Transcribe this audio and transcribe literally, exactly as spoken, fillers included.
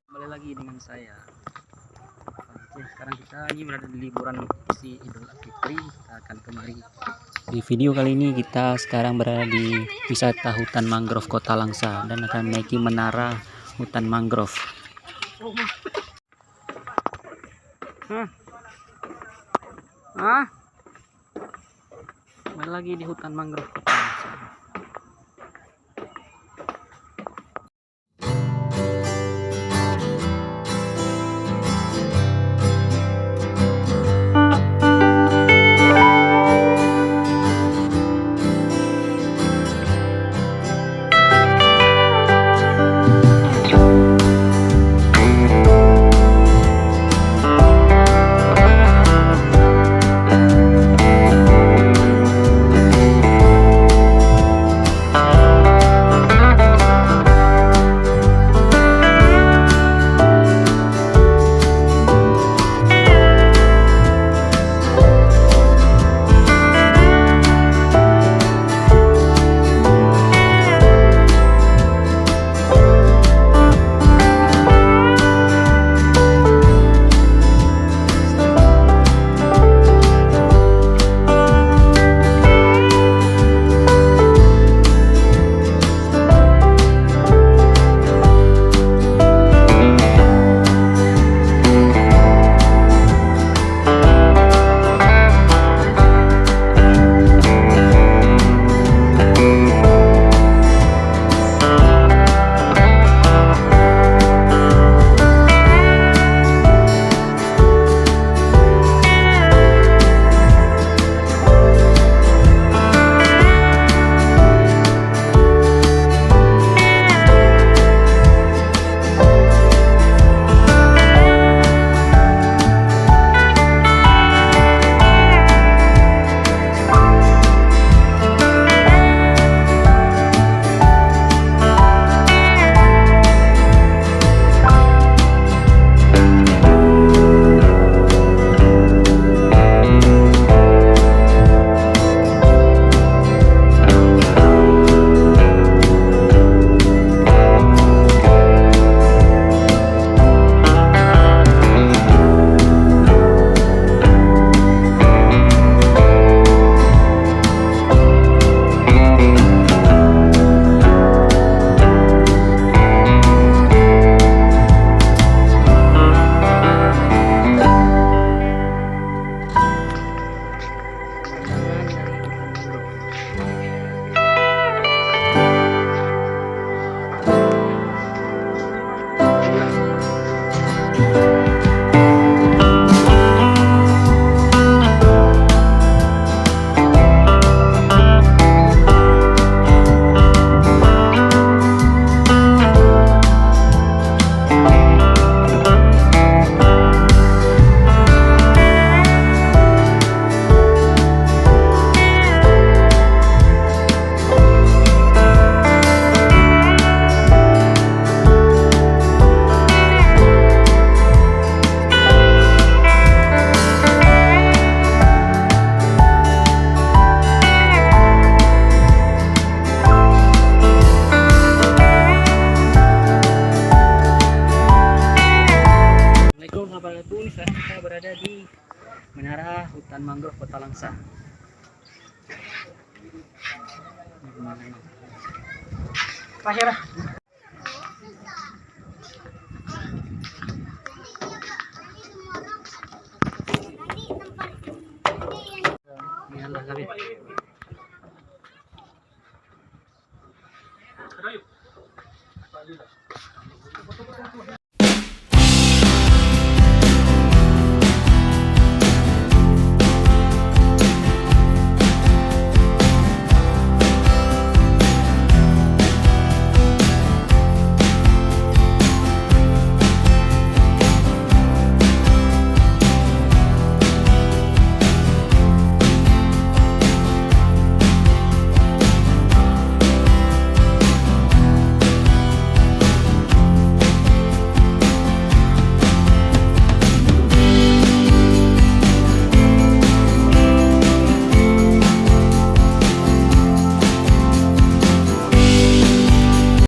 Kembali lagi dengan saya. Oke, sekarang kita ini berada di liburan si Idul Fitri, kita akan kemari. Di video kali ini kita sekarang berada di wisata hutan mangrove Kota Langsa dan akan menaiki menara hutan mangrove. Hah? Hah? Kembali lagi di hutan mangrove Kota Langsa. Assalamualaikum warahmatullahi wabarakatuh. Ini sekarang kita berada di Menara Hutan Mangrove Kota Langsa. Terakhir lah. Ini adalah kami.